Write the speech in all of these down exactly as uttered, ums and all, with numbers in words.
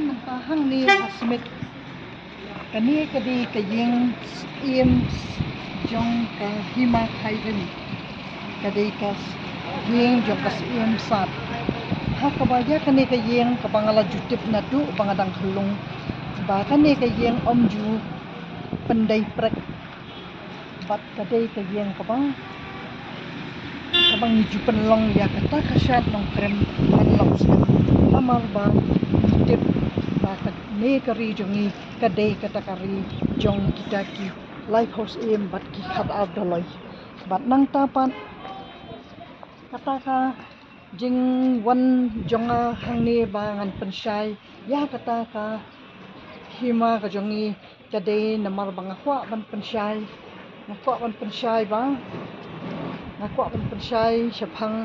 Mynta hangne ha Smit. Kane ka dei ka ïing syiem jong ka Hima Khyrim. Ka dei ka ïing jong ka syiem Sad. Ha kaba ïa kane ka ïing kaba nga la ju tip naduh ba nga dang khyllung ba kane ka ïing ym ju pyndei prek. Bad ka dei ka ïing kaba, kaba ngi ju pynlong ïa kata ka shad Nongkrem man la u snem. Namar ba ngi tip ba kane ka ri jong ngi ka dei kata ka ri jong kita ki laiphew syiem bad ki khatar doloi. Bad nangta pat kata ka jingwan jong nga hangne ba ngan pynshai ïa kata ka hima ka jong ngi ka dei namar ba nga kwah ban pynshai, nga kwah ban pynshai ba, nga kwah ban pynshai shaphang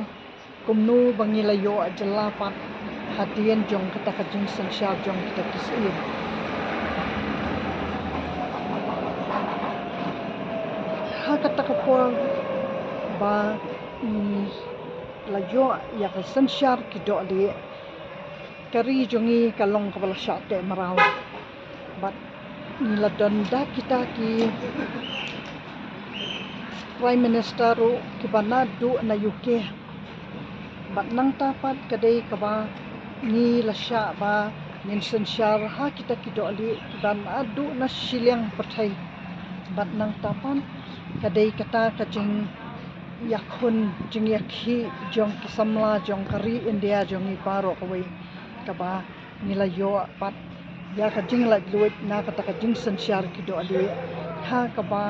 kumno ba ngi la ïoh jylla pat hadien jong kata ka jingsynshar jong kita ki syiem. Ha kata ka por ba ngi la ïoh ïa ka synshar ki dohlieh, ka ri jong ngi ka long kaba la shah teh mraw. Bad ngi la don da kita ki Prime Minister ruh kiba naduh na U K. Bad nangta pat ka dei kaba ngi la shah ba ngin synshar ha kita ki dohlieh kiba naduh na shiliang pyrthei. Bad nangta pat ka dei kata ka jingïakhun jingïakhih jong ki samla jong ka ri India jong ngi baroh kawei, kaba ngi la ïoh pat ïa ka jinglaitluid na kata ka jingsynshar ki dohlieh, ha kaba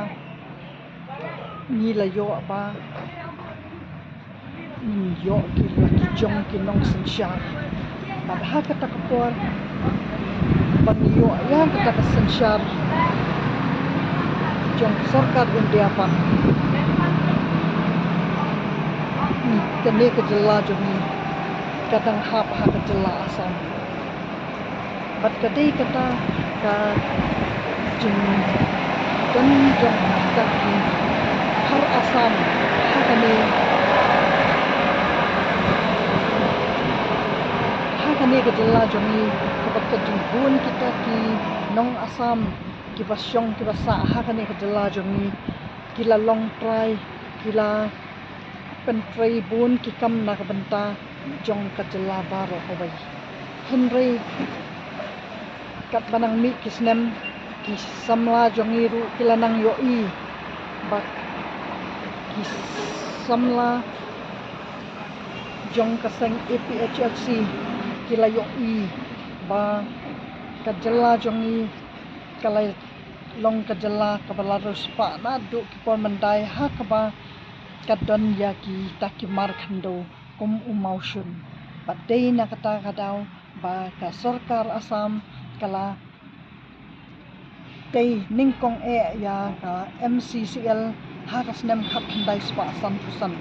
ngi la ïoh ba ngin ïoh ki la ki jong ki nongsynshar. Bad ha kata ka por ba ngi ïoh ïa kata ka synshar jong ka sorkar India pat, ngi, kane ka jylla jong ngi ka dang hap ha ka jylla Assam. Bad ka dei kata ka jingdon jong kita ki khar Assam ha kane, ha kane ka jylla jong ngi, kaba ka jingbun kita ki nong Assam kiba shong kiba sah ha kane ka jylla jong ngi ki la long trai, ki la pyntrei bun ki kam na ka bynta jong ka jylla baroh kawei. Hynrei katba nang mih ki snem, ki samla jong ngi ruh ki la nang ïohi ba ki samla jong ka seng A P H L C ki la ïohi ba ka jylla jong ngi ka la long ka jylla kaba la riewspah naduh ki por myndai, ha kaba ka don ïa kita ki mar khyndew kum u mawshun. Bad dei na kata ka daw ba ka sorkar Assam ka la tei nyngkong eh ïa ka M C C L ha ka snem khatkhyndai spah sanphew san.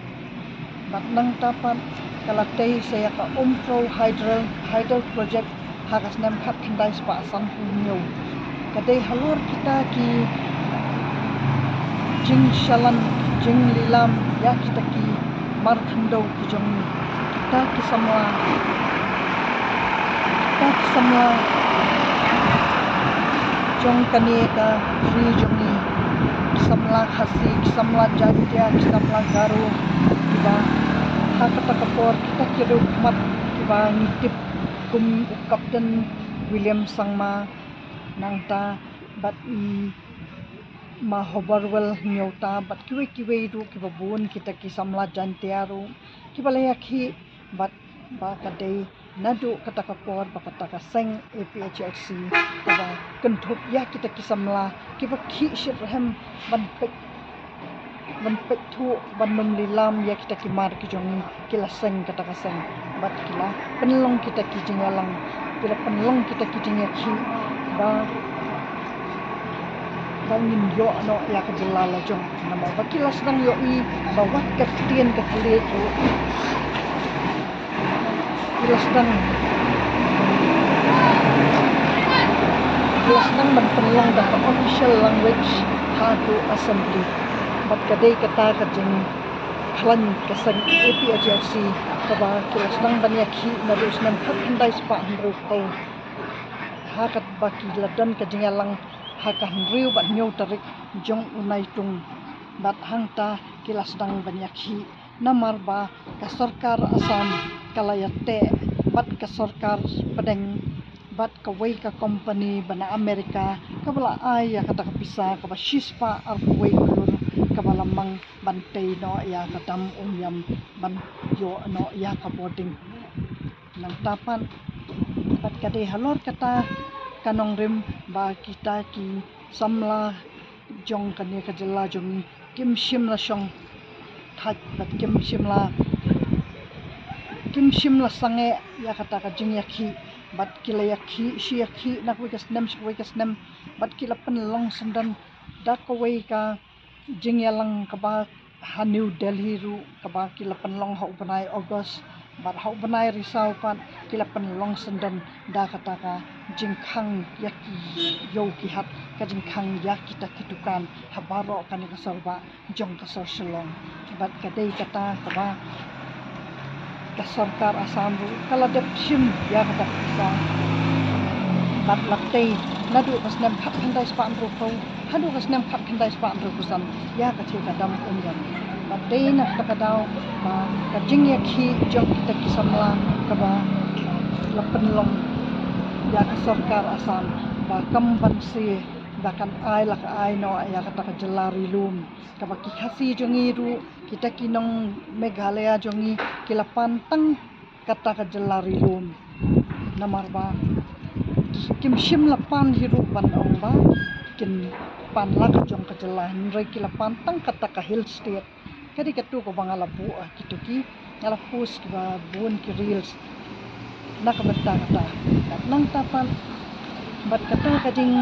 Bad nangta pat ka la tei sa ïa ka Umroi Hydel, Hydel Project ha ka snem khatkhyndai spah sanphew hynñiew. Ka dei halor kita ki jingshalan, jinglilam ïa kita ki mar khyndew ki jong ngi, kita ki samla, kita ki samla jong kane ka ri jong ngi, ki samla Khasi, ki samla Jaintia, ki samla Garo, kiba ha kata ka por kita ki riewkhmat kiba ngi tip kum u Captain William Sangma, nangta bad i Ma Hoberwell Hynñiewta bad kiwei kiwei ruh kiba bun, kita ki samla Jaintia ruh kiba la ïakhih. Bad ba ka dei naduh kata ka por ba kata ka seng A P H L C kaba kynthup ïa kita ki samla kiba khih shitrhem ban peit, ban peit thuh, ban ym lilam ïa kita ki mar ki jong ngi, ki la seng kata ka seng bad ki la pynlong kita ki jingïalang, ki la pynlong kita ki jingïakhih ba ba ngin ïoh noh ïa ka jylla la jong. Namar ba ki la sdang ïohi ba wat ka ktien ka thylliej ruh, ki la sdang, ki la sdang ban pynlong da ka official language ha ka assembly. Bad ka dei kata ka jingkhlaiñ ka seng A P H L C kaba ki la sdang ban ïakhih naduh snem khatkhyndai spah hynriewphew. Ha kaba ki la don ka jingïalang ha ka hynriew bad hynñiew tarik jong u Naitung. Bad hangta ki la sdang ban ïakhih. Namar ba ka sorkar Assam ka la ïateh bad ka sorkar pdeng bad kawei ka company ba na Amerika kaba la ai ïa kata ka pisa kaba shispah arphew wei klur kaba la mang ban tei noh ïa ka dam Umiam ban ïoh noh ïa ka bordiñ. Nangta pat bad ka dei halor kata ka nongrim ba kita ki samla jong kane ka jylla jong ngi kim shym la shong thait bad kim shym la kim shym la sangeh ïa kata ka jingïakhih bad ki la ïakhih shi ïakhih na kawei ka snem shi kawei ka snem bad ki la pynlong syndon da kawei ka jingïalang kaba ha New Delhi ruh kaba ki la pynlong ha u bnai August bad ha u bnai Risaw pat ki la pynlong syndon da kata ka jingkhang ïa ki ïew ki hat ka jingkhang ïa kita ki dukan ha baroh kane ka sor bah jong ka sor Shillong. Bad ka dei kata kaba ka sorkar Assam ruh ka la dep shim ïa kata ka pisa bad la tei naduh ka snem khatkhyndai spah hynriewphew haduh ka snem khatkhyndai spah hynriewphew san ïa ka thie ka dam Umiam. Bad dei na kata ka daw ba ka jingïakhih jong kita ki samla kaba la pynlong ïa ka sorkar Assam ba kam banse ba kan ai la ka ai noh ïa kata ka jylla ri lum. Kaba ki Khasi jong ngi ruh kita ki nong Meghalaya jong ngi ki la pan tang kata ka jylla ri lum. Namar ba ki kim shym la pan hi ruh ban ong ba kin pan la ka jong ka jylla hynrei ki la pan tang kata ka hill state. Ka dei katu kaba nga la buh ha kito ki nga la post kiba bun ki reels na ka bynta kata. Bad nangta pat bad kata ka jing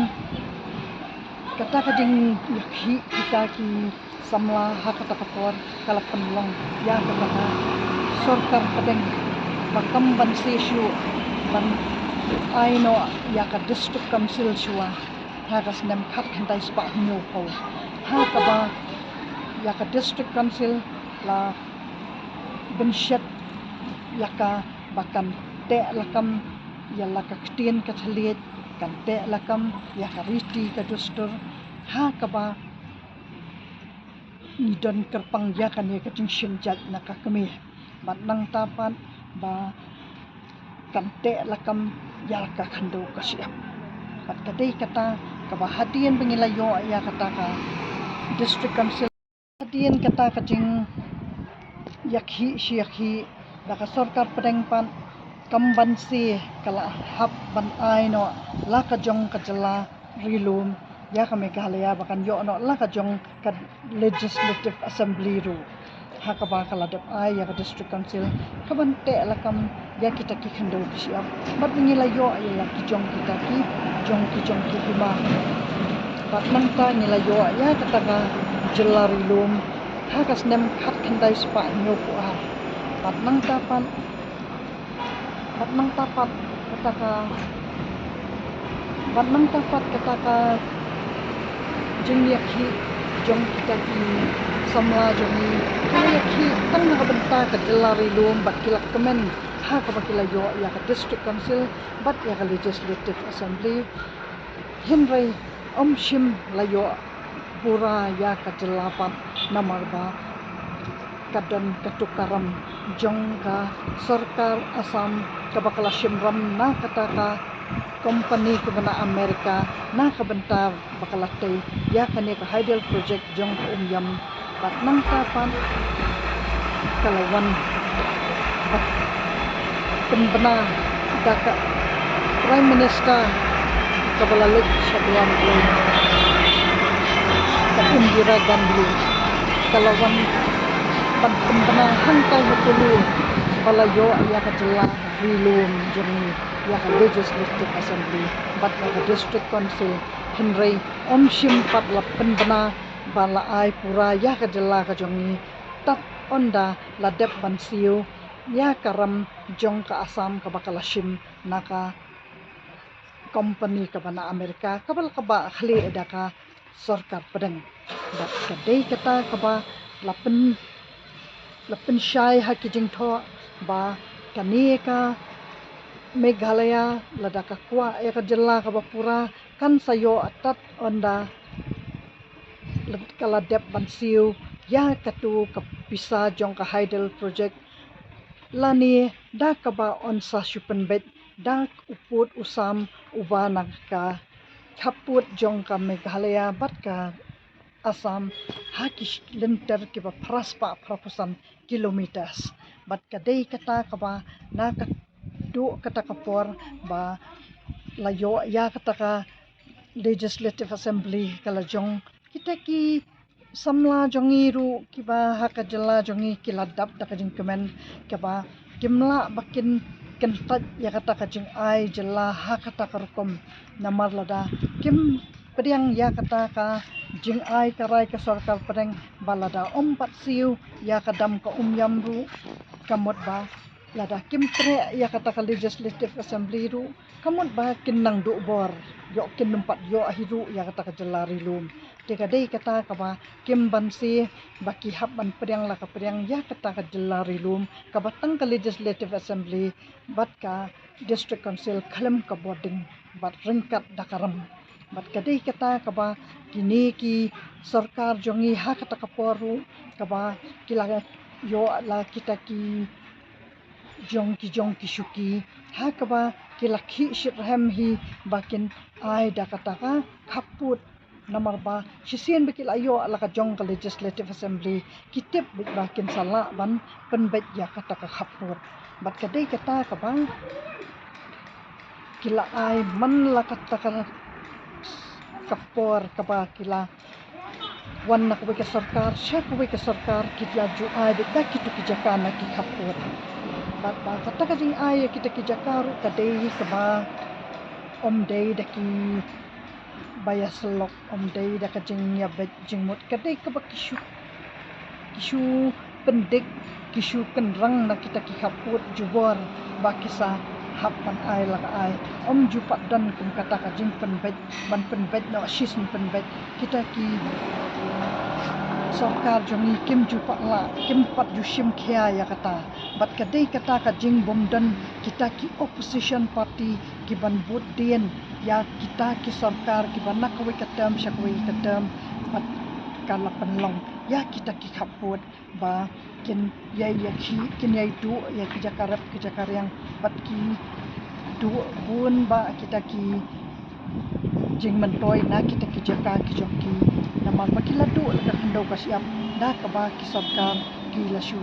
kata ka jingïakhih kita ki samla ha kata ka por ka la pynlong ïa kata ka sorkar pdeng ba kam banse shuh ban ai noh ïa ka district council shuwa ha ka snem khatkhyndai spah hynñiewphew ha kaba ïa ka district council la bynshet ïa ka ba kan teh lakam ïa la ka ktien ka thylliej, kan teh lakam ïa ka riti ka dustur ha kaba ngi don kyrpang ïa kane ka jingshim jait na ka kmie. Bad nangta pat ba kan teh lakam ïa ka khyndew ka shyiap. Bad ka dei kata kaba hadien ba ngi la ïoh ïa kata ka district council hadien kata ka jingïakhih shi ïakhih da ka sorkar pdeng pat kam banse ka la hap ban ai noh la ka jong ka jylla ri lum ïa ka Meghalaya ba kan ïoh noh la ka jong ka Legislative Assembly ruh. Ha kaba ka la dep ai ïa ka District Council ka ban teh lakam ïa kita ki khyndew ki shyiap bad ngi la ïoh ïa la ki jong kita ki jong ki jong ki hima. Bad nangta ngi la ïoh ïa kata ka jylla ri lum ha ka snem khatkhyndai spah hynñiewphew ar. Bad nangta pat bad nangta pat kata ka bad nangta pat kata ka jingïakhih jong kita ki samla jong ngi ki la ïakhih tang na ka bynta ka jylla ri lum bad ki la kmen ha kaba ki la ïoh ïa ka District Council bad ïa ka Legislative Assembly. Hynrei ym shym la ïoh pura ïa ka jylla pat namar ba ka don katu ka ram jong ka sorkar Assam kaba ka la shim ram na kata ka company kaba na Amerika na ka bynta ba ka la tei ïa kane ka hydel project jong ka Umiam. Bad nangta pat ka la wan bad pynbna da ka Prime Minister kaba la leit sha duwan Blei ka Indira Gandhi ka la wan ban pynbna hangtai ha Kulu ba la ïoh ïa ka jylla ri lum jong ngi ïa ka Legislative Assembly bad ïa ka District Council. Hynrei ym shym pat la pynbna ba la ai pura ïa ka jylla ka jong ngi. Tad ynda la dep ban siew ïa ka ram jong ka Assam kaba ka la shim na ka company kaba na Amerika kaba la kaba khlieh da ka sorkar pdeng. Bad ka dei kata kaba la pyn la pynshai ha ki jingthoh ba kane ka Meghalaya, lada ka kwah ïa ka jylla kaba pura, kan sa ïoh tad ynda ka la dep ban siew ïa katu ka pisa jong ka Hydel Project, lane da kaba yn sa shu pynbeit da u pud u sam uba na ka khappud jong ka Meghalaya bad ka Assam ha ki lynter kiba phra spah phra phew san kilometers. Bad ka dei kata kaba na ka duh kata ka por ba la ïoh ïa kata ka Legislative Assembly ka la jong. Kita ki samla jong ngi ruh kiba ha ka jylla jong ngi ki la dap da ka jingkmen kaba kim lah ba kin kyntait ïa kata ka jingai jylla ha kata ka rukom. Namar lada kim pdiang ïa kata ka jingai ka rai ka sorkar pdeng ba lada ym pat siew ïa ka dam ka Umiam ruh, ka mut ba lada kim treh ïa kata ka Legislative Assembly ruh, ka mut ba kin nang duh bor, ïoh kin ym pat ïoh hi ruh ïa kata ka jylla ri lum. Te ka dei kata kaba kim banse ba ki hap ban pdiang la ka pdiang ïa kata ka jylla ri lum, kaba tang ka Legislative Assembly bad ka District Council khlem ka bording bad ryngkat da ka ram. Bad ka dei kata kaba kine ki sorkar jong ngi ha kata ka por ruh kaba ki la ïoh la kita ki jong ki jong ki shuki ha kaba ki la khih shitrhem hi ba kin ai da kata ka khappud. Namar ba shisien ba ki la ïoh la ka jong ka Legislative Assembly, ki tip beit ba kin sa lah ban pynbeit ïa kata ka khappud. Bad ka dei kata kaba ki la ai man la kata ka, ka por kaba ki la wan na kawei ka sorkar sha kawei ka sorkar, ki la ju ai beit da kitu ki jaka na ki khappud. Bad ba kata ka jingai ïa kita ki jaka ruh ka dei kaba ym dei da ki ba ïasyllok, ym dei da ka jingïabeit jingmut, ka dei kaba ki shu ki shu pyndik, ki shu kynrang na kita ki khappud jubor ba ki sa hap ban ai la ka ai. Ym ju pat don kum kata ka jingpynbeit ban pynbeit noh shisien pynbeit. Kita ki sorkar jong ngi kim ju pat lah, kim pat ju shim khia ïa kata. Bad ka dei kata ka jingbymdon kita ki opposition party ki ban bud dien ïa kita ki sorkar kiba na kawei ka term sha kawei ka term, bad ka la pynlong ïa kita ki khappud ba kin ïai ïa ki, kin ïai duh ïa ki jaka rep ki jaka riang, bad ki duh bun ba kita ki jingmyntoi na kita ki jaka ki jong ki. Namar ba ki la duh la ka khyndew ka shyiap da kaba ki sorkar ki la shu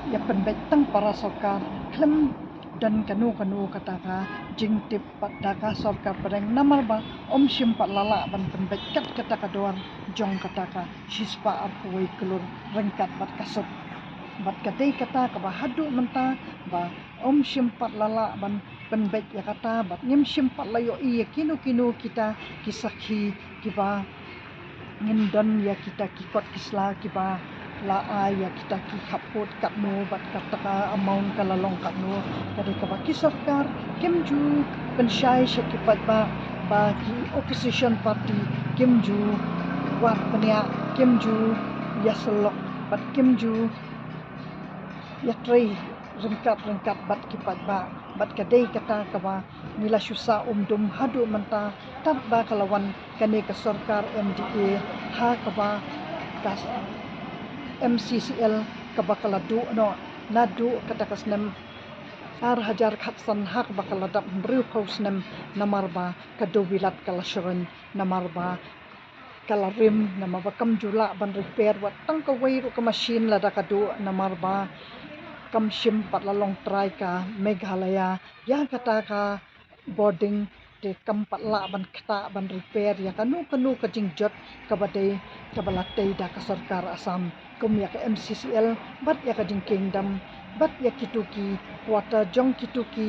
ïa pynbeit tang para sorkar, khlem don kano kano kata ka jingtip pat da ka sorkar pdeng, namar ba ym shym pat la lah ban pynbeit kat kata ka dor jong kata ka shispah arphew wei klur ryngkat bad ka suk. Bad ka dei kata kaba haduh mynta ba ym shym pat la lah ban pynbeit ïa kata, bad ngim shym pat la ïohi ïa kino kino kita ki sakhi kiba ngin don ïa kita ki kot ki sla kiba la ai ïa kita ki khappud katno bad kata ka amount ka la long katno. Ka dei kaba ki sorkar kim ju pynshai sha ki paidbah, ba ki opposition party kim ju wad bniah, kim ju ïasyllok bad kim ju ïatrei ryngkat ryngkat bad ki paidbah. Bad ka dei kata kaba ngi la shu sah umdum haduh mynta tad ba ka la wan kane ka sorkar M D A, ha kaba ka M C C L kaba ka la duh noh naduh kata ka snem ar hajar khatsan, ha kaba ka la dap hynriewphew snem, namar ba ka dewbilat ka la shron, namar ba ka la rim, namar ba kam ju lah ban repair wat tang kawei ruh ka machine lada ka duh, namar ba kam shym pat la long trai ka Meghalaya ïa kata ka bording, te kam pat lah ban ktah ban repair ïa kano kano ka jingjot kaba dei kaba la tei da ka sorkar Assam, kum ïa ka M C C L bad ïa ka jingkieng dam bad ïa kitu ki quarter jong kitu ki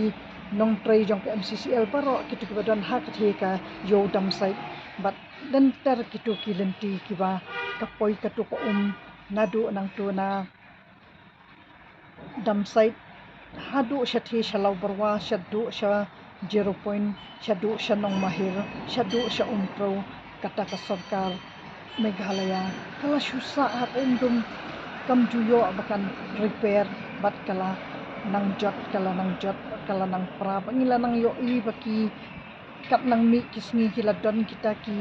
nongtrei jong ka M C C L baroh, kitu kiba don ha katei ka Ïew Damsait bad lynter kitu ki lynti kiba ka poi katu ka um naduh nangtu na Damsait haduh shatei sha Lawbyrwa, shaduh sha Zero Point, shaduh sha Nongmahir, shaduh sha Umtrew. Kata ka sorkar Meghalaya ka la shu sah ha umdum, kam ju ïoh ba kan repair, bad ka la nang jot, ka la nang jot. ka la nang pra ba ngi la nang ïohi ba ki kat nang mih ki sngi ki la don kita ki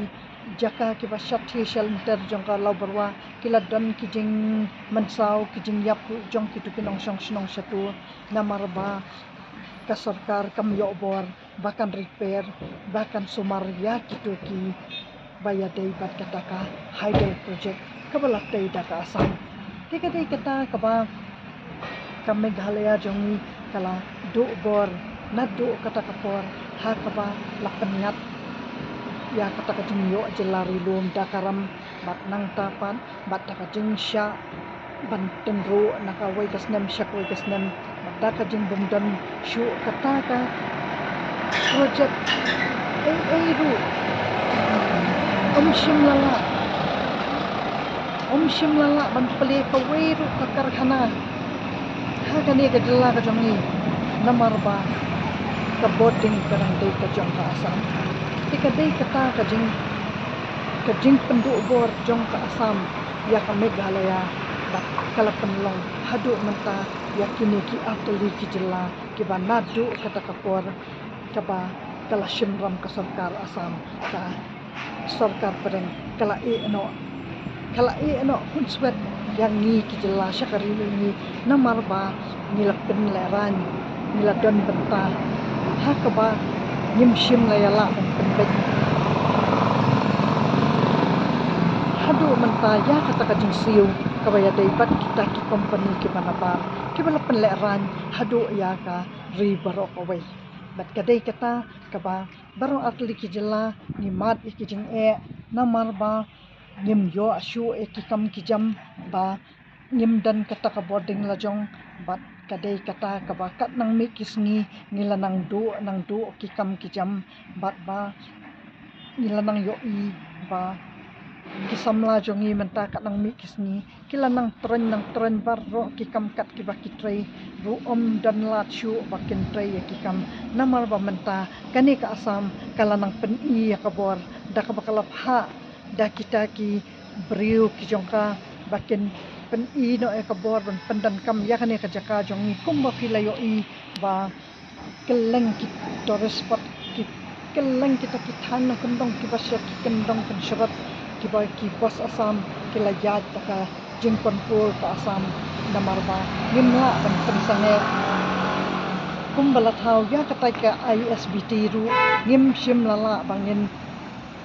jaka kiba shatei shalynter jong ka Lawbyrwa, ki la don ki jingmynsaw ki jingïap jong kito ki nongshong shnong shato, namar ba ka sorkar kam ïoh bor ba kan repair, ba kan sumar ïa kito kiba ïadei bad kata ka hydel project kaba la tei da ka Assam. Te ka dei kata kaba ka Meghalaya jong ngi ka la duh bor naduh kata ka por, ha kaba la pynngat ïa kata ka jingïoh jylla ri lum da ka ram, bad nangta pat bad da ka jingshah ban tynruh na kawei ka snem sha kawei ka snem, bad da ka jingbymdon shuh kata ka project ei ei ruh. Ym shym la lah, ym shym la lah ban plie kawei ruh ka karkhana ha kane ka jylla ka jong ngi, namar ba ka border ka dang dei ka jong ka Assam. Te ka dei kata ka jing, ka jingpynduh bor jong ka Assam ïa ka Meghalaya, bad ka la pynlong haduh mynta ïa kine ki artylli ki jylla kiba naduh kata ka por kaba ka la shim ram ka sorkar Assam, ka sorkar pdeng ka la ïeh noh, ka la ïeh noh khunswet ïa ngi ki jylla sha ka ri ngi, namar ba ngi la pynlehraiñ, ngi la don bynta ha kaba ngim shym la ïa lah ban pynbeit. Haduh mynta ïa kata ka jingsiew kaba ïadei bad kita ki kompani kiba nabar kiba la pynlehraiñ haduh ïa ka ri baroh kawei. Bad ka dei kata kaba baroh artylli ki jylla ngi mad ïa ki jingeh, namar ba ngim ïoh shuh ïa ki kam ki jam, ba ngim don kata ka border la jong, bad ka dei kata kaba kat nang mih ki sngi ngi la nang duh nang duh ki kam ki jam, bad ba ngi la nang ïohi ba ki samla jong ngi mynta kat nang mih ki sngi ki la nang troiñ nang troiñ baroh ki kam kat kiba ki trei ruh ym don lad shuh ba kin trei ïa ki kam, namar ba mynta kane ka Assam ka la nang pyni ïa ka bor da kaba ka la phah da kita ki briew ki jong ka ba kin pyni noh ïa ka bor ban pyndonkam ïa kane ka jaka jong ngi. Kumba phi la ïohi ba kylleng ki tourist spot, ki kylleng kita ki thaiñ nongkyndong kiba sha ki kyndong kynshrot, kiba ki bus Assam ki la ïaid da ka jingcontrol ka Assam, namar ba ngim lah ban pynsangeh. Kumba la thaw ïa kata ka I S B T ruh ngim shym la lah ba ngin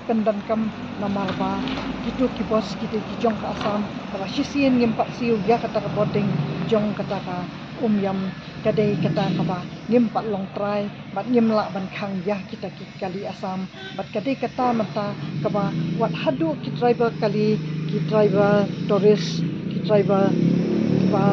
pyndonkam, namar ba kito ki bus ki dei ki jong ka Assam, kaba shisien ngim pat siew ïa kata ka border jong kata ka Umiam, ka dei kata kaba ngim pat long trai bad ngim lah ban khang ïa kita ki kali Assam, bad ka dei kata mynta kaba wat haduh ki driver kali, ki driver tourist, ki driver kiba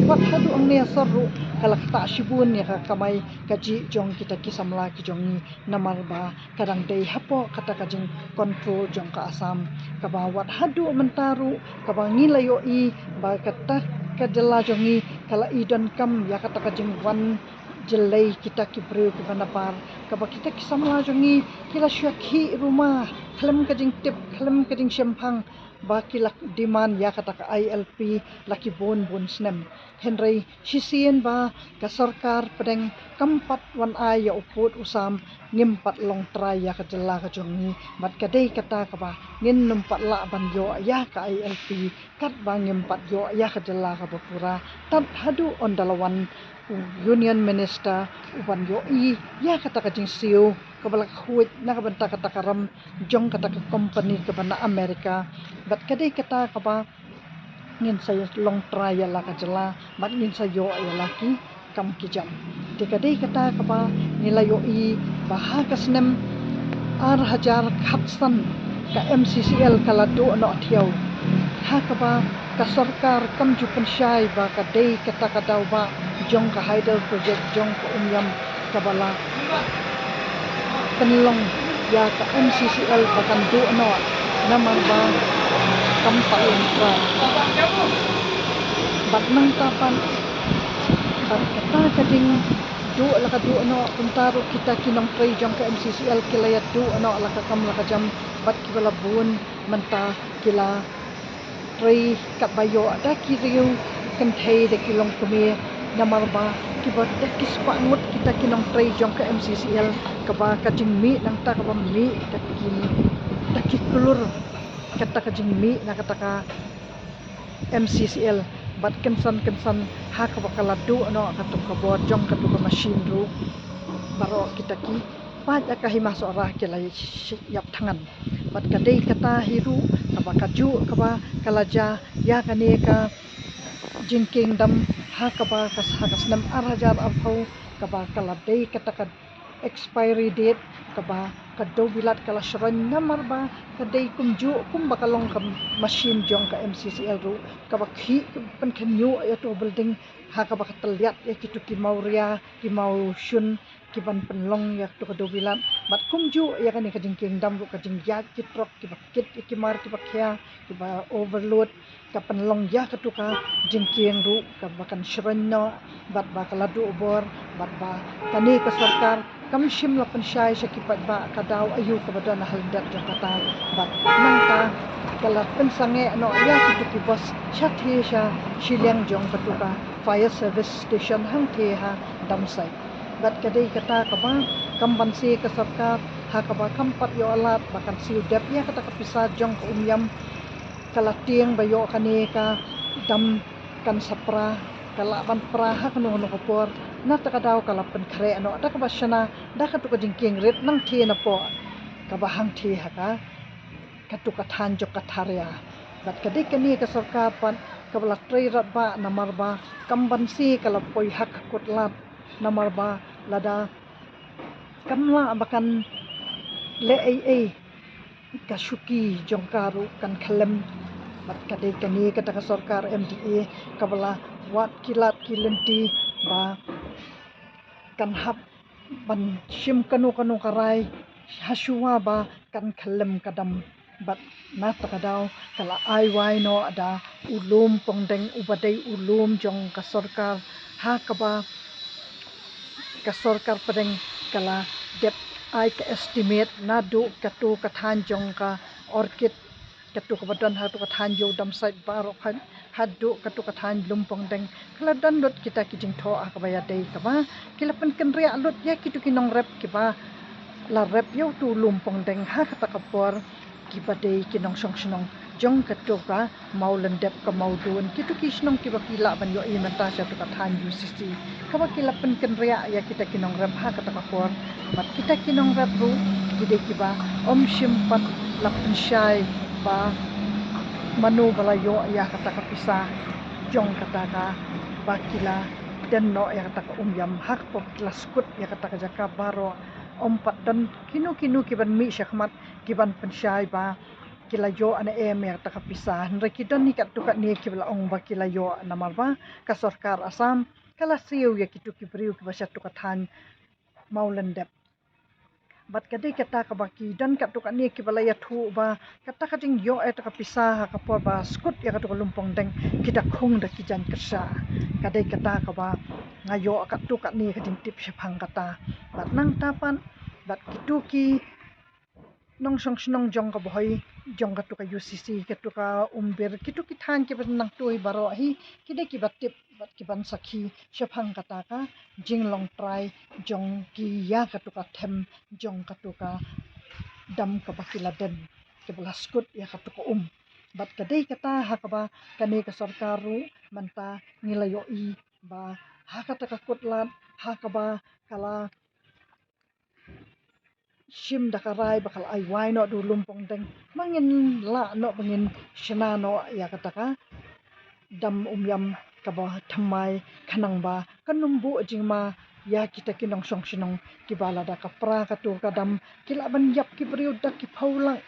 wat haduh hangne ha sor ruh ka la ktah shibun ïa ka kamai kajih jong kita ki samla ki jong ngi, namar ba ka dang dei hapoh kata ka jingcontrol jong ka Assam, kaba wat haduh mynta ruh kaba ngi la ïohi ba kata ka jylla jong ngi ka la i donkam ïa kata ka jingwan jyllei kita ki briew kiba nabar, kaba kita ki samla jong ngi ki la shu khih ruma khlem ka jingtip khlem ka jingshemphang ba ki la demand ïa kata ka I L P la ki bun bun snem. Hynrei shisien ba ka sorkar pdeng kam pat wan ai ïa u pud u sam, ngim pat long trai ïa ka jylla ka jong ngi, bad ka dei kata kaba ngin nym pat lah ban ïoh ïa ka I L P katba ngim pat ïoh ïa ka jylla kaba pura, tad haduh ynda la wan u Union Minister u ban ïohi ïa kata ka jingsiew kaba la khuid na ka bynta kata ka ram jong kata ka company kaba na America. Bad ka dei kata kaba ngin sa long trai ïa la ka jylla bad ngin sa ïoh ïa la ki kam ki jam. Te ka dei kata kaba ngi la ïohi ba ha ka snem ar hajar khatsan ka M C C L ka la duh noh thiaw, ha kaba ka sorkar kam ju pynshai ba ka dei kata ka daw ba jong ka hydel project jong ka Umiam kaba la pynlong ïa ka M C C L ba kan duh noh namar ba kam pat long trai. Bad nangta pat, bad kata ka jingduh la ka duh noh, kumta ruh kita ki nongtrei jong ka M C C L ki la ïa duh noh la ka kam la ka jam, bad kiba la bun mynta ki la trei katba ïoh da ki riew kynthei da ki longkmie, namar ba Kiba da ki spah ngut kita ki nongtrei jong ka M C C L, kaba ka jingmih nangta kaba mih da ki, da ki klur kata ka jingmih na kata ka M C C L. Bad kynsan kynsan ha kaba ka la duh noh katu ka bor jong katu ka machine ruh, baroh kita ki paid ka Hima Sohra ki la ïap thngan. Bad ka dei kata hi ruh kaba ka juh kaba ka la jia ïa kane ka jingkieng dam ha kaba ka, ha ka snem ar hajar arphew, kaba ka la dei kata ka expiry date, kaba ka dewbilat ka la shroin namar ba ka dei kumjuh kumba ka long ka machine jong ka M C C L ruh, kaba khih ka pynkhynñiuh ïa tu building ha kaba ka tylliat ïa kitu ki mawria, ki mawshun, ki ban pynlong ïa tu ka dewbilat. Bad kumjuh ïa kane ka jingkieng dam ruh, ka jingïaid ki trok kiba kit ïa ki mar kiba khia, kiba overload, ka pynlong ïa katu ka jingkieng ruh kaba kan shroin noh, bad ba ka la duh bor, bad ba kane ka sorkar kam shym la pynshai sha ki paidbah ka daw aïu kaba don ha lyndet jong kata. Bad nangta ka la pynsangeh noh ïa kitu ki bos shatei sha shiliang jong katu ka fire service station hangtei ha Damsait. Bad ka dei kata kaba kam banse ka sorkar ha kaba kam pat ïoh lad ba kan siew dep ïa kata ka pisa jong ka Umïam. Ka la tieng ba ïoh kane ka dam kan sa pra, ka lah ban pra ha kano kano ka por. Na kata ka daw ka la pynkhreh noh da kaba shna da katu ka jingkieng rit nangtei napoh kaba hangtei ha ka, katu ka thaiñ jong ka Tharia. Bad ka dei kane ka sorkar pat kaba la trei radbah namar ba kam banse ka la poi ha ka kot lad, namar ba lada kam lah ba kan leh ei ei, ka shuki jong ka ruh kan khyllem. Bad ka dei kane kata ka sorkar M D A kaba la wad ki lad ki lynti ba kan hap ban shim kano kano ka rai ha shuwa ba kan khyllem ka dam. Bad na kata ka daw ka la ai wai noh da u lum pongdeng uba dei u lum jong ka sorkar, ha kaba ka sorkar pdeng ka la dep ai ka estimate naduh katu ka thaiñ jong ka Orchid, katu kaba don ha katu ka thaiñ Ïew Damsait baroh haduh katu ka thaiñ Lumpongdeng. Ka la don lut kita ki jingthoh ha kaba ïadei kaba ki la pynkynriah lut ïa kitu ki nongrep kiba la rep ïa utu u Lumpongdeng ha kata ka por, kiba dei ki nongshong shnong jong katu ka Mawlyndep, ka Mawdun, kitu ki shnong kiba ki lah ban ïohi mynta sha katu ka thaiñ U C C, kaba ki la pynkynriah ïa kita ki nongrep ha kata ka por. Bad kita ki nongrep ruh ki dei kiba ym shym pat la pynshai ba mano ba la ïoh ïa kata ka pisa jong kata kaba ki la den noh ïa kata ka Umïam. Ha ka por ki la skud ïa kata ka jaka baroh, ym pat don kino kino ki ban mih shakhmat ki ban pynshai ba ki la ïoh ne em ïa kata ka pisa. Hynrei ki don hi katto katne kiba la ong ba ki la ïoh, namar ba ka sorkar Assam ka la siew ïa kitu ki briew kiba sha katu ka thaiñ Mawlyndep. Bad ka dei kata kaba ki don katto katne kiba la ïathuh ba kata ka jingïoh ïa kata ka pisa ha ka por ba skud ïa katu ka Lumpongdeng, ki da khung da ki jaiñ kyrsha. Ka dei kata kaba nga ïoh katto katne ka jingtip shaphang kata. Bad nangta pat, bad kitu ki nongshong shnong jong ka Bhoi, jong katu ka U C C, katu ka Umbir, kitu ki thaiñ kiba nangta hi baroh hi, ki dei kiba tip bad ki ban sakhi shaphang kata ka jinglong trai jong ki ïa katu ka them jong katu ka dam kaba ki la den, kaba la skud ïa katu ka um. Bad ka dei kata ha kaba kane ka sorkar ruh mynta ngi la ïohi ba ha kata ka kot lad, ha kaba ka la shim da ka rai ba ka la ai wai noh da u Lumpongdeng, ba ngin lah noh ba ngin shna noh ïa kata ka dam Umïam kaba thymmai, khnang ba kan ym buh jingma ïa kita ki nongshong shnong kiba lada ka pra katu ka dam ki lah ban ïap ki briew da ki phew lak.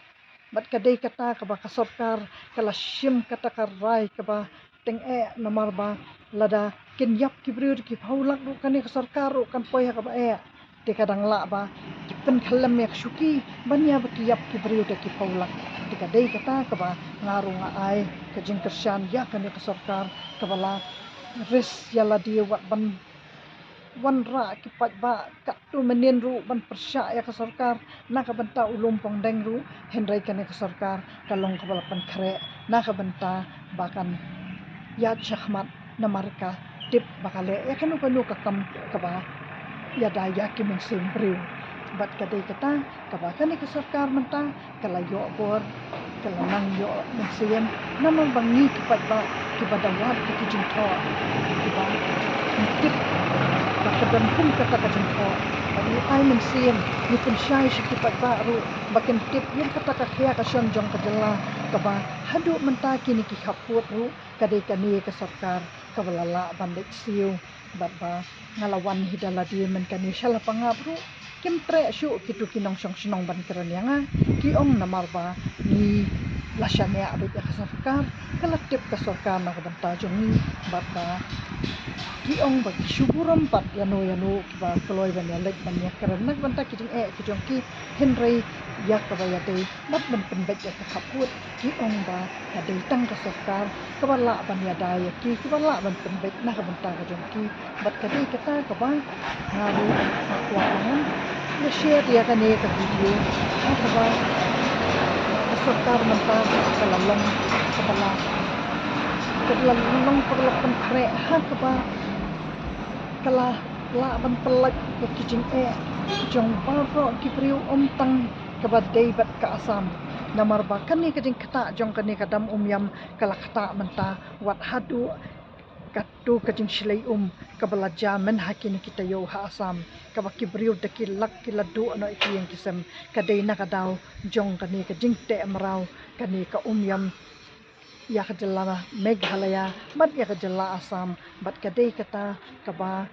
Bad ka dei kata kaba ka sorkar ka la shim kata ka rai kaba tyngeh, namar ba lada kin ïap ki briew da ki phew lak ruh kane ka sorkar ruh kan poi ha kaba eh. Te ka dang lah ba ki pynkhyllem ïa ka shuki ban ïa ba ki ïap ki briew da ki phew lak. Te ka dei kata kaba nga ruh nga ai ka jingkyrshan ïa kane ka sorkar kaba la risk ïa lade wat ban wanrah ki paidbah katto mynnin ruh ban pyrshah ïa ka sorkar na ka bynta u Lumpongdeng ruh, hynrei kane ka sorkar ka long kaba la pynkhreh na ka bynta ba kan ïaid shakhmat namar ka tip ba ka leh ïa kano kano ka kam kaba ïada ïa ki mynsiem briew. Bad ka dei kata kaba kane ka sorkar mynta ka la ïoh bor, ka la nang ïoh mynsiem, namar ba ngi ki paidbah kiba da wad ïa ki jingthoh, kiba ngi tip ba ka don kum kata ka jingthoh, ba ngi ai mynsiem, ngi pynshai sha ki paidbah ruh ba kin tip ïa kata ka khia ka shon jong ka jylla, kaba haduh mynta kine ki khappud ruh ka dei kane ka sorkar kaba la lah ban leit siew. Bad ba nga la wan hi da lade mynta kane sha Lapangap ruh, kim treh shuh kitu ki nongshong shnong ban kren ïa nga. Ki ong namar ba ngi la shaniah beit ïa ka sorkar, ka la tip ka sorkar na ka bynta jong ngi, bad ba ki ong ba ki shu burom pat ïano ïano kiba kloi ban ïaleit ban ïakren na ka bynta ki jingeh ki jong ki, hynrei ïa kaba ïadei bad ban pynbeit ïa ka khappud, ki ong ba ka dei tang ka sorkar kaba lah ban ïada ïa ki, kaba lah ban pynbeit na ka bynta ka jong ki. Bad ka dei kata kaba nga ruh nga kwah ban ïa share ïa kane ka video ha kaba ka sorkar mynta ka la long kaba la, ka la long kaba la pynkhreh ha kaba ka la lah ban pyllait ïa ki jingeh jong baroh ki briew, ym tang kaba dei bad ka Assam. Namar ba kane ka jingktah jong kane ka dam Umiam ka la ktah mynta wat haduh katu ka jingshlei um kaba la jia mynha kine ki taïew ha Assam, kaba ki briew da ki lak ki la duh noh ïa ki ïing ki sem. Ka dei na ka daw jong kane ka jingteh mraw kane ka Umiam ïa ka jylla Meghalaya bad ïa ka jylla Assam. Bad ka dei kata kaba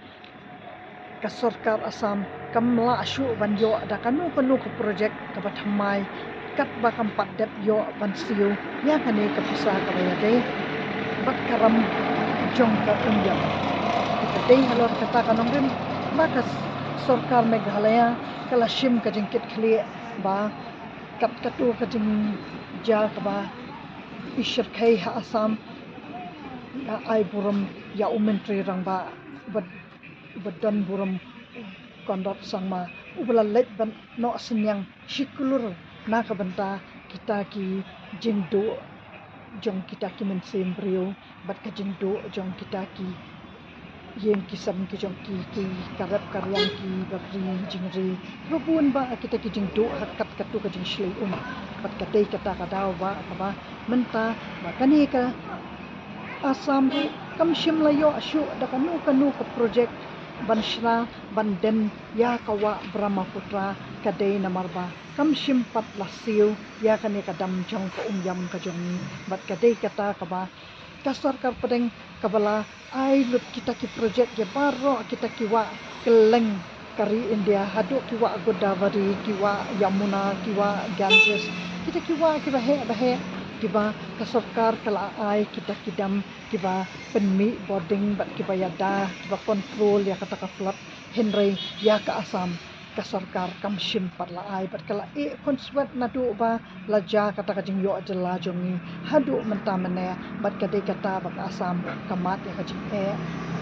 ka sorkar Assam kam lah shuh ban ïoh da kano kano ka project kaba thymmai, katba kam pat dep ïoh ban siew ïa kane ka pisa kaba ïadei bad ka ram jong ka Umiam. Ka dei halor kata ka nongrim ba ka sorkar Meghalaya ka la shim ka jingkitkhlieh ba kat katu ka jingjia kaba i shyrkhei ha Assam, nga ai burom ïa u Myntri Rangbah uba, uba don burom, Conrad Sangma, uba la leit ban noh synñiang shi klur na ka bynta kita ki jingduh jong kita ki mynsiem briew bad ka jingduh jong kita ki ïing ki sem ki jong ki, ki ka rep ka riang, ki bapli jingri, ruh bun bah kita ki jingduh ha kat katu ka jingshlei um. Bad ka dei kata ka daw bah kaba mynta ba kane ka Assam ruh kam shym la ïoh shuh da kano kano ka project ban shna ban den ïa ka wah Brahmaputra. Ka dei namar ba kam shym pat la siew ïa kane ka dam jong ka Umiam ka jong ngi. Bad ka dei kata kaba ka sorkar pdeng kaba la ai lut kita ki project ïa baroh kita ki wah kylleng ka ri India, haduh ki wah Godavari, ki wah Yamuna, ki wah Ganges, kita ki wah kiba heh ba heh kiba ka sorkar ka la ai kita ki dam kiba pynmih bording bad kiba ïada, kiba control ïa kata ka flood. Hynrei ïa ka Assam ka sorkar kam shym pat la ai bad ka la ïeh khun swet naduh ba la jia kata ka jingïoh jylla jong ngi haduh mynta mynne. Bad ka dei kata ba ka Assam ka mad ïa ka jingeh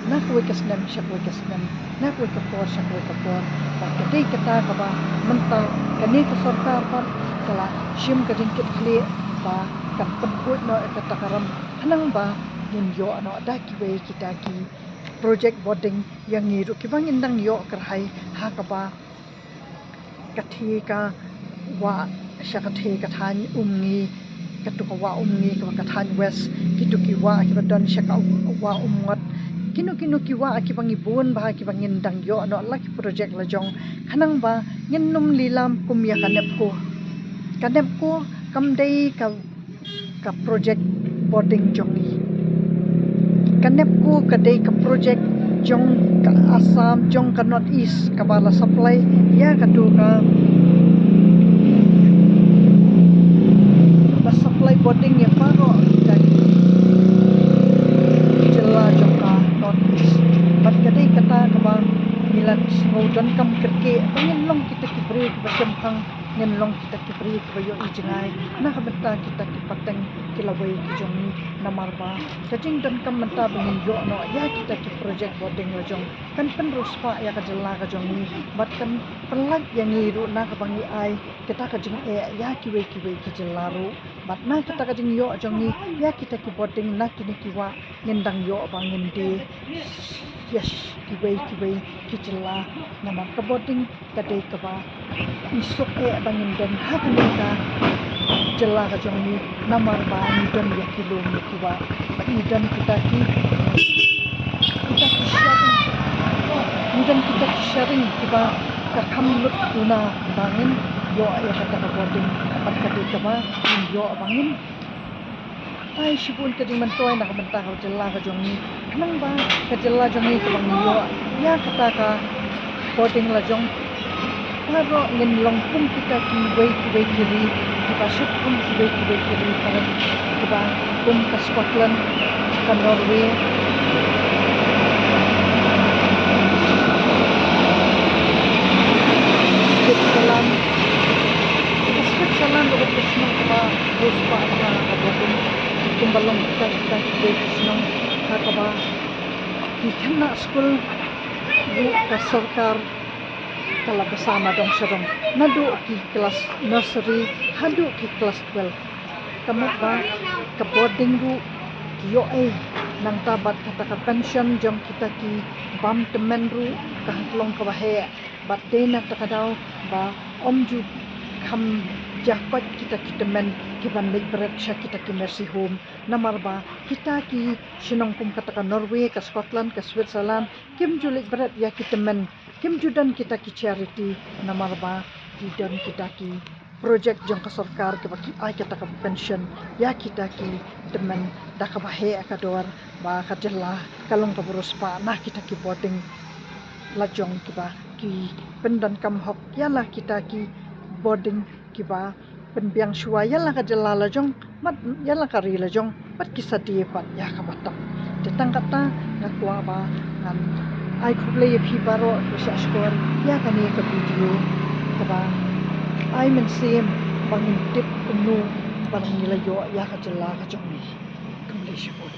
na kawei ka snem sha kawei ka snem, na kawei ka por sha kawei ka por. Bad ka dei kata kaba mynta kane ka sorkar pat ka la shim ka jingkitkhlieh ba kan pynkhuid noh ïa kata ka ram khnang ba ngin ïoh noh da kiwei kita ki project bording ïa ngi ruh kiba ngin dang ïoh kyrhai ha kaba ka thie ka wah sha ka thie ka thaiñ Umngi, katu ka wah Umngi kaba ka thaiñ West, kitu ki wah kiba don sha ka wah Umngot, kino kino ki wah kiba ngi bun bha kiba ngin dang ïoh noh la ki project la jong, khnang ba ngin ym lilam kum ïa ka NEEPCO. Ka NEEPCO kam dei ka ka project bording jong ngi. Ka NEEPCO ka dei ka project jong ka Assam, jong ka North East, kaba la supply ïa katu ka, la supply bording ïa baroh kita ki jylla jong ka North East. Bad ka dei kata kaba ngi la sngew donkam kyrkieh ba ngin long kita ki briew kiba shemphang ngin long kita ki briew kiba ïohi jngai na ka bynta kita ki pateng ki lawei ki jong ngi, namar ba ka jingdonkam mynta ba ngin ïoh noh ïa kita ki project boarding la jong kan pynriewspah ïa ka jylla ka jong ngi bad kan pynlait ïa ngi ruh na kaba ngi ai kita ka jingeh ïa kiwei kiwei ki jylla ruh. Bad na kita ka jingïoh jong ngi ïa kita ki boarding na kine ki wah, ngin dang ïoh ba ngin die ïa kiwei kiwei ki jylla, namar ka boarding ka dei kaba ngi suk eh ba ngin don ha kane ka jylla ka jong ngi, namar ba ngi don ïa ki lum ïa ki wah, ngi don kita ki, kita ki sharing, ngi don kita ki sharing kiba ka kham lut duna ba ngin ïoh ïa kata ka boarding, bad ka dei kaba ngin ïoh ba ngin ai shibun ka jingmyntoi na ka bynta ka jylla ka jong ngi. Khnang ba ka jylla jong ngi kaba ngi ïoh ïa kata ka boarding la jong, baroh ngin long kum kita kiwei kiwei ki ri, kiba shit kum kiwei kiwei ki ri, kiba kum ka Scotland, ka Norway, Switzerland. Ka Switzerland ruh ka shnong kaba riewspah bha ka boarding, kumba long kita kita ki shnong ha kaba ki khynnah skul ruh ka sorkar ka la bsa na dong sha dong, naduh ki klas nursery haduh ki klas twelve. Ka mut ba ka boarding ruh ki ïoh ei nangta bad kata ka pension jong kita ki bym tymmen ruh ka hap long kaba heh. Bad dei na kata ka daw ba ym ju kham jia koit kita ki tymmen kiban leit bret sha kita ki nursing home, namar ba kita ki shnong kum kata ka Norway, ka Scotland, ka Switzerland kim ju leit bret ïa ki tymmen, kim ju don kita ki charity, namar ba ki don kita ki project jong ka sorkar kiba ki ai kata ka pension ïa kita ki tymmen da kaba heh ka dor, ba ka jylla ka long kaba riewspah na kita ki boarding la jong kiba ki pyndonkam hok ïa la kita ki boarding kiba pynbiang shuwa ïa la ka jylla la jong, bad ïa la ka ri la jong, bad ki sa die pat ïa kaba tam. Te tang kata nga kwah ba ngan ai khublei ïa phi baroh, khublei shah shkor ïa kane ka video kaba ai mynsiem ba ngin tip kumno ba ngi la ïoh ïa ka jylla ka jong ngi. Khublei shibun.